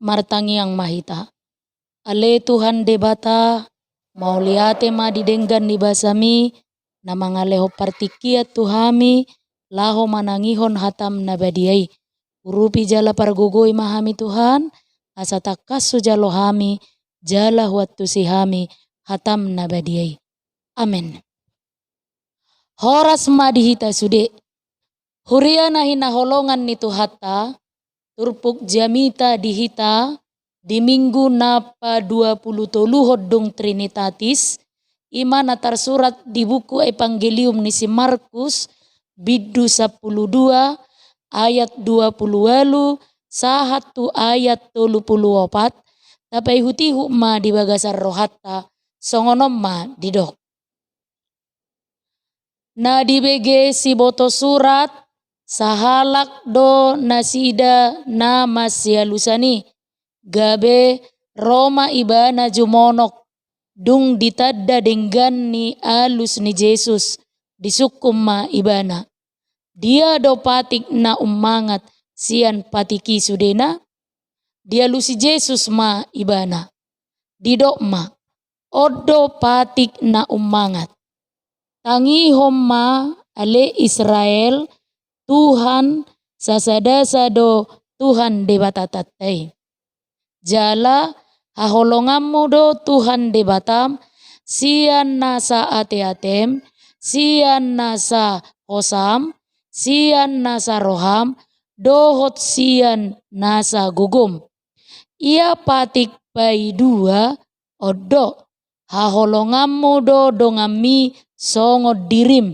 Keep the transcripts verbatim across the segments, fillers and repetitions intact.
Martangiang ma hita. Ale Tuhan Debata, mauliate ma di denggan ni basaMi, na mangalehon partingkian tu hami, laho manangihon hataM na badia i. Urupi jala pargogoi ma hami Tuhan, asa tangkas hujalo hami, jala huantusi hami hataM na badia i. Amen. Horas ma di hita sude. Huria na hinaholongan ni Tuhanta, turpuk jamita di hita di Minggu na paduapulutoluhon dung Trinitatis, i ma na tarsurat di buku Evangelium ni si Markus, bindu sampulu dua, ayat dua pulu ualu, sahat tu ayat tolu pulu opat, tapaihutihut ma di bagasan rohanta, songon on ma didok. Na dibege siboto surat, sahalak do nasida na masialusan i, gabe ro ma ibana jumonok, dung ditanda denggan ni alus ni Jesus, disungkun ma ibana. Dia do patik na ummangat sian patik i sudena? Dialusi Jesus ma ibana. Didok ma, on do patik na ummangat. Tangihon ma ale Israel, Tuhan sasadasa do Tuhan Debatatanta i. Jala haholonganmu do Tuhan Debatam, sian nasa ateatem, sian nasa hosam, sian nasa roham, dohot sian nasa gogom. Ia patik paidua on do, haholonganmu do donganmi songon dirim,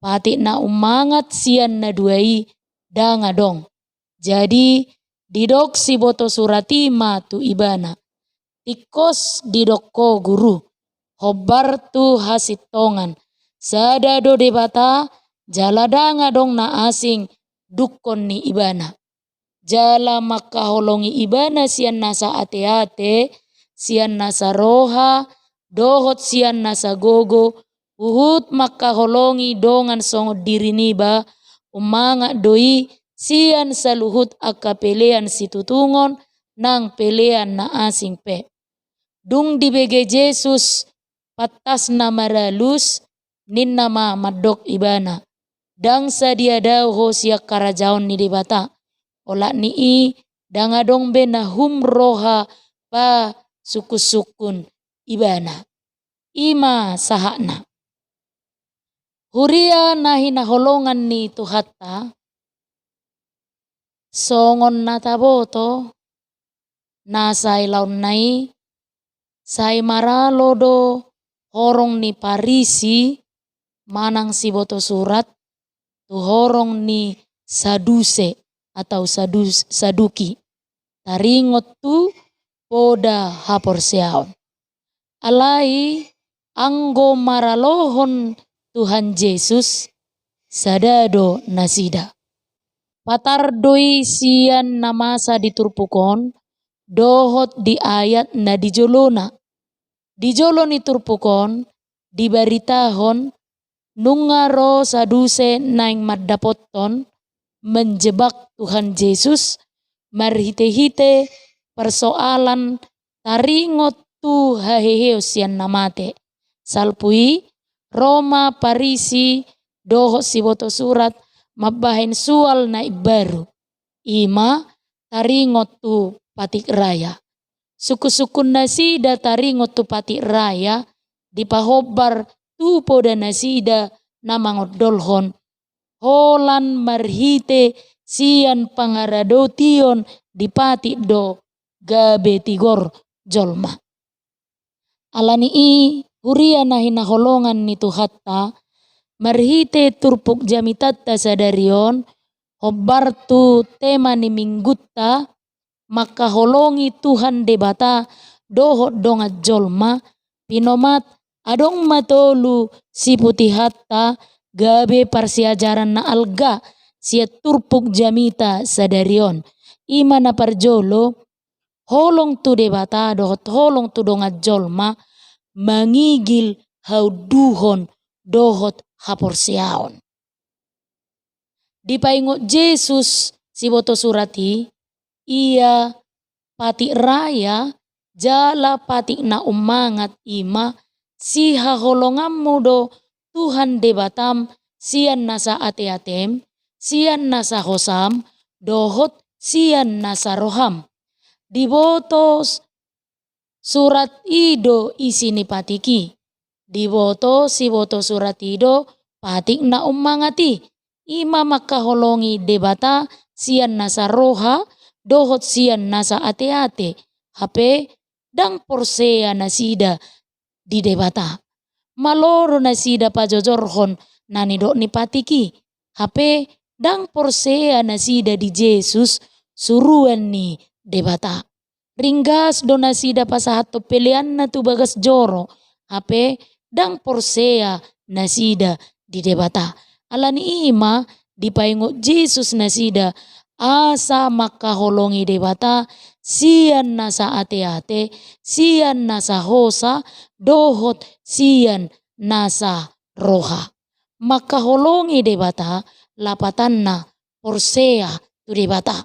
patik na ummangat sian na dua i ndang adong. Jadi, didok siboto surat i ma tu ibana. Tingkos didok ho guru, hombar tu hasintongan, sada do Debata, jala ndang adong na asing dungkon ni ibana. Jala mangkaholongi ibana sian nasa ateate, sian nasa roha, dohot sian nasa gogo, huhut mangkaholongi dongan songon diri niba, ummangat do i sian saluhut angka pelean situtungon nang pelean na asing pe. Dung dibege Jesus pantasna maralus, ninna ma mandok ibana, ndang sadia dao ho sian harajaon ni Debata, olat ni i ndang adong be na hum roha pasungkunsungkun ibana. I ma sahatna. Huria na hinaholongan ni Tuhanta, songon na taboto, na sai laonna i, sai maralo do horong ni Parisi manang siboto surat tu horong ni Saduse atau Sadus-, Saduki, taringot tu poda haporseaon. Alai anggo maralohon Tuhan Jesus, sada do nasida. Patar do i sian na masa di turpuk on, dohot di ayat na di jolona. Di jolo ni turpuk on, dibaritahon, nunga ro Saduse naeng mandapothon, menjebak Tuhan Jesus, marhitehite persoalan taringot tu haheheon sian na mate. Salpu i, ro ma Parisi dohot siboto surat mambahen sual na imbaru. I ma taringot tu patik raya. Sungkunsungkun nasida taringot tu patik raya, dipahombar tu poda nasida na mangondolhon, holan marhite sian pangaradotion di patik do gabe tigor jolma. Alani i, huria na hinaholongan ni Tuhanta, marhite turpuk jamitanta sadari on, hombar tu tema ni minggunta, mangkaholongi Tuhan Debata dohot dongan jolma, pinomat adong ma tolu siputihonta gabe parsiajaran na alga sian turpuk jamita sadari on. I ma na parjolo, holong tu Debata dohot holong tu dongan jolma mangigil haunduhon dohot haporseaon. Dipaingot Jesus siboto surat i, ia patik raya jala patik na ummangat i ma, sihaholonganmu do Tuhan Debatam sian nasa ateatem, sian nasa hosam, dohot sian nasa roham. Diboto s-, surat i do isi ni patik i. Diboto siboto surat i do patik na ummangat i. I ma mangkaholongi Debata sian nasa roha dohot sian nasa ateate. Hape ndang porsea nasida di Debata. Malo do nasida pajojorhon na nidok ni patik i. Hape ndang porsea nasida di Jesus, suruan ni Debata. Ringgas do nasida pasahathon peleanna tu bagas joro, hape ndang porsea nasida di Debata. Ala ni i ma dipaingot Jesus nasida, asa mangkaholongi Debata sian nasa ateate, sian nasa hosa, dohot sian nasa roha. Mangkaholongi Debata lapatanna porsea tu Debata.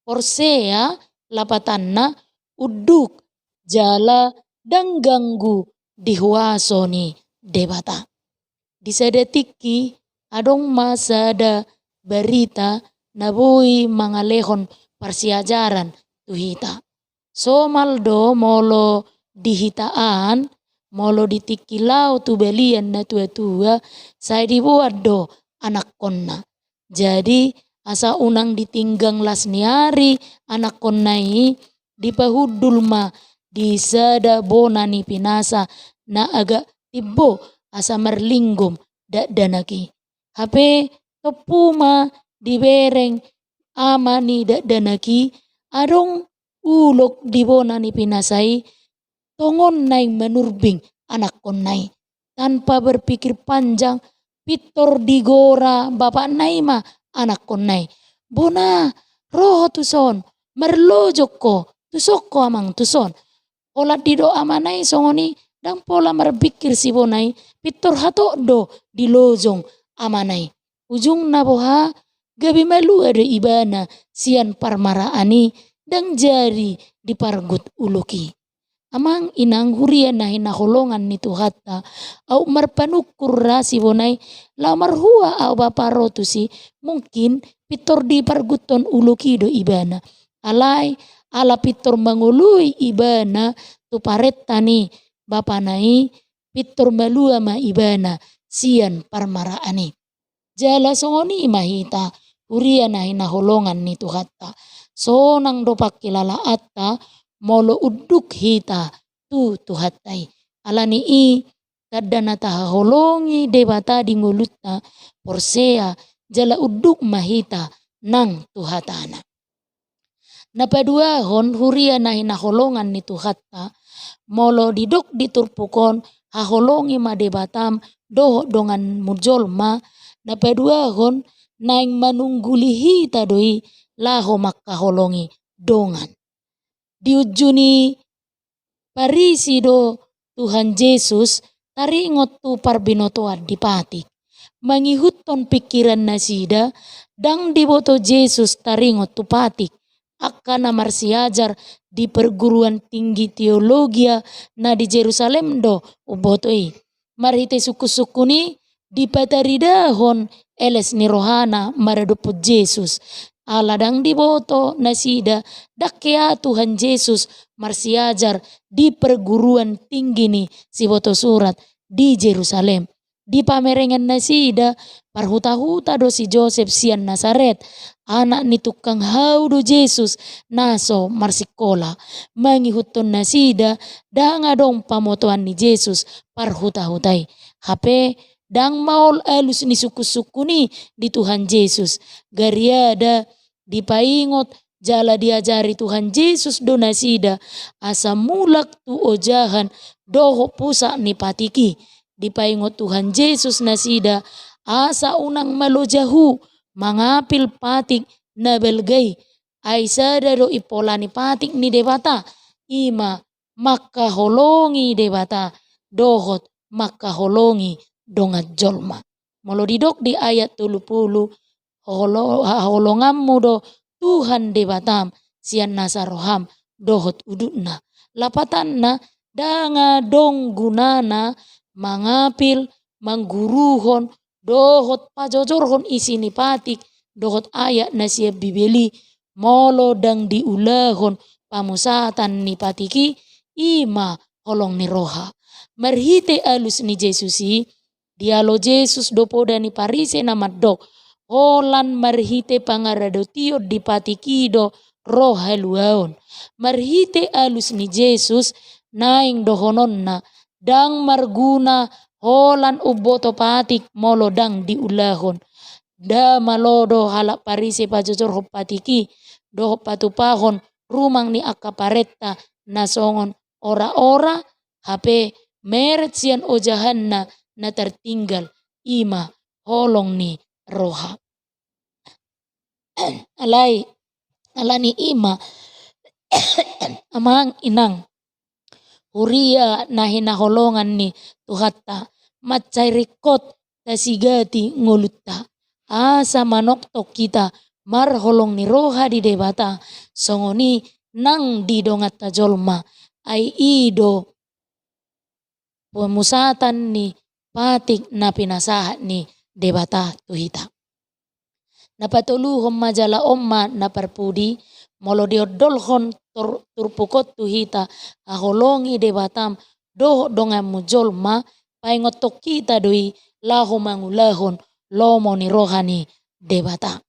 Porsea lapatanna unduk jala ndang ganggu di huaso ni Debata. Di sada tingki adong ma sada barita na boi mangalehon parsiajaran tu hita. Somal do molo di hita an, molo di tingki laho tu balian na tua-tua, sai diboan do anakkonna. Jadi, asa unang ditinggang las ni ari anakkonna i, dipahundul ma di sada bona ni pinasa na agak timbo, asa marlinggom dakdanak i. Hape tompu ma dibereng ama ni dakdanak i, adong ulok di bona ni pinasa i, tongon naeng manurbing anakkonna i. Tanpa berpikir panjang, pintor digora bapakna i ma anakkonna i. Bona, ro ho tuson, marlojong ho, tuson ho amang, tuson. Holan didok amana i songon i, ndang pola marpikir si bona i, pintor hatop do dilojong amana i. Ujungna boha, gabe malua do ibana sian parmaraan i, ndang jadi dipargut ulok i. Amang inang huria na hinaholongan ni Tuhanta, aut marpanungkun ra si bona i, laho marhua au bapa ro tusi, mungkin pintor diparguthon ulok i do ibana. Alai, ala pintor mangoloi ibana tu parenta ni bapana i, pintor malua ma ibana sian parmaraan i. Jala songon i ma hita, huria na hinaholongan ni Tuhanta. Sonang do pangkilalaanta, molo unduk hita tu Tuhanta i. Ala ni i, tanda na tahaholongi Debata di ngolunta, porsea, jala unduk ma hita nang tu hatana. Na paduahon, huria na hinaholongan ni Tuhanta, molo didok di turpuk on haholongi ma Debatam dohot donganmu jolma, na paduahon naeng manungguli hita do i laho mangkaholongi dongan. Di unju ni Parisi do Tuhan Jesus taringot tu parbinotoan di patik. Mangihuthon pingkiran nasida, ndang diboto Jesus taringot tu patik. Angka na marsiajar di perguruan tinggi teologia na di Jerusalem do umboto i. Marhite sungkun-sungkun i, dipataridahon eles ni rohana maradophon Jesus. Ala ndang diboto nasida, ndang hea Tuhan Jesus marsiajar di perguruan tinggi ni siboto surat di Jerusalem. Di pamerengan nasida, parhuta-huta do si Josep sian Nasaret, anak ni tukang hau do Jesus na so marsikola. Mangihuthon nasida, ndang adong pamotoan ni Jesus parhuta-huta i. Hape, ndang maol alus ni sungkun-sungkun i di Tuhan Jesus. Gariada dipaingot jala diajari Tuhan Jesus do nasida, asa mulak tu ojahan dohot pusak ni patik i. Dipaingot Tuhan Jesus nasida, asa unang malojahu mangapil patik na balga i. Ai sada do impola ni patik ni Debata, i ma mangkaholongi Debata dohot mangkaholongi dongan jolma. Molo didok di ayat tolu pulu, holo-, haholonganmu do Tuhan Debatam sian nasa roham dohot udutna. Lapatanna, ndang adong gunana mangapil, mangguruhon, dohot pajojorhon isi ni patik, dohot ayat na sian Bibel i, molo ndang diulahon pamusatan ni patik i, i ma holong ni roha. Marhite alus ni Jesus i, dialo Jesus do poda ni Parise na mandok, holan marhite pangaradotion di patik i do ro haluaon. Marhite alus ni Jesus, naeng dohononna, ndang marguna holan umboto patik molo ndang diulahon. Nda malo do halak Parise pajojorhon patik i, dohot patupahon rumang ni angka parenta na songon ora-ora, hape meret sian ojahanna na tartinggal, i ma holong ni roha. Alai, alani i ma, amang inang, huria na hinaholongan ni Tuhanta, mansai ringkot tasigati ngolunta, asa manoktok hita marholong ni roha di Debata, songon i nang di donganta jolma, ai i do pamusatan ni patik na pinasahat ni Debata tu hita. Na patoluhon ma jala on ma na parpudi, molo diondolhon tor-, turpuk on tu hita, haholongi Debatam dohot donganmu jolma, paingothon hita do i laho mangulahon lomo ni roha ni Debata.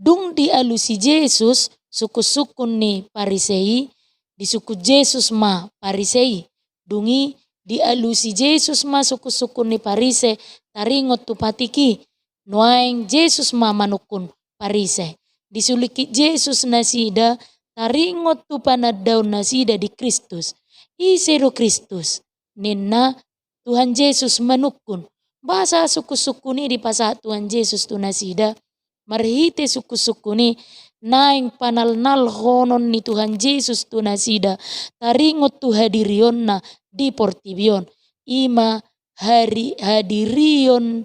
Dung dialusi Jesus sungkun-sungkun ni Parise i, disungkun Jesus ma Parise i. Dung i dialusi Jesus ma sungkun-sungkun ni Parise taringot tu patik i. Nuaeng Jesus ma manungkun Parise. Disulingkit Jesus nasida taringot tu panandaon nasida di Kristus. Ise do Kristus? Ninna Tuhan Jesus manungkun. Boasa sungkun-sungkun i dipasahat Tuhan Jesus tu nasida? Marhite sungkun-sungkun i naeng panalnalhonon ni Tuhan Jesus tu nasida taringot tu hadirionna di portibi on. I ma hari-, hadirion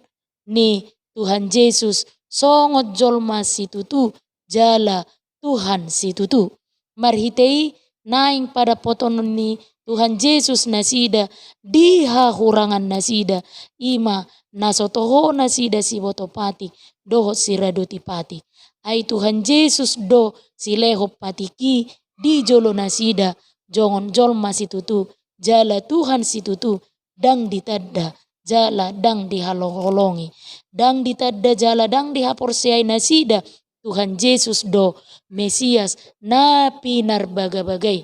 ni Tuhan Jesus songon jolma situtu jala Tuhan situtu. Marhite i naeng padapothonon ni Tuhan Jesus nasida di hahurangan nasida, i ma na so toho nasida siboto patik dohot siradoti patik. Ai Tuhan Jesus do silehon patik i di jolo nasida, jongon jolma situtu jala Tuhan situtu, ndang ditanda jala ndang dihaholongi, ndang ditanda jala ndang dihaporseai nasida Tuhan Jesus do Mesias na pinarbagabaga i.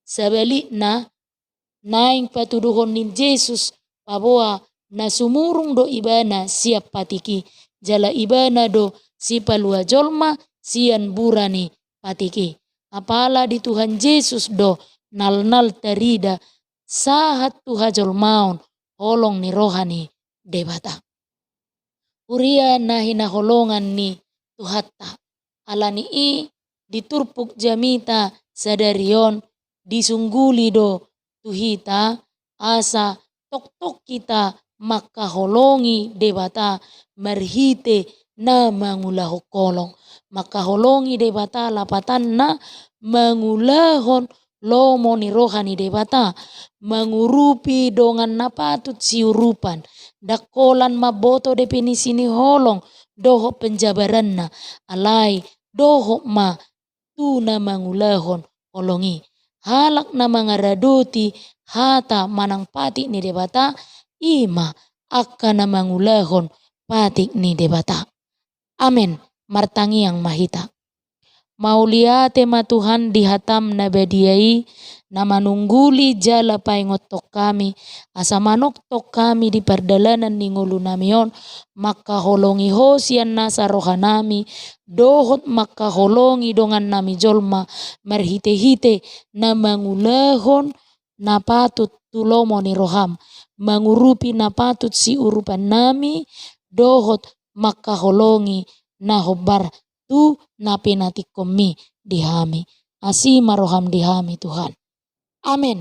Sabalikna, naeng patuduhon ni Jesus paboa na sumurung do Ibana sian patik i, jala Ibana do sipalua jolma sian bura ni patik i. Apala di Tuhan Jesus do nalnal tarida sahat tu hajolmaon holong ni roha ni Debata. Huria na hinaholongan ni Tuhanta, alani i di turpuk jamita sadari on disungguli do tu hita asa toktok hita mangkaholongi Debata marhite na mangulahon holong. Mangkaholongi Debata lapatanna mangulahon lomo ni roha ni Debata, mangurupi dongan na patut siurupan, ndang holan mamboto definisi ni holong dohot penjabaranna, alai dohot ma tu na mangulahon holong i. Halak na mangaradoti hata manang patik ni Debata, i ma angka na mangulahon patik ni Debata. Amen. Martangiang ma hita. Mauliate ma Tuhan di hataM na badia i, na manungguli jala paingothon hami, asa manoktok hami di pardalanan ni ngolunami on, mangkaholongi Ho sian nasa rohanami, dohot mangkaholongi dongannami jolma, marhitehite na mangulahon na patut tu lomo ni rohaM, mangurupi na patut siurupannami, dohot mangkaholongi na hombar tu na pinatingkonMi di hami. Asi ma rohaM di hami, Tuhan. Amen.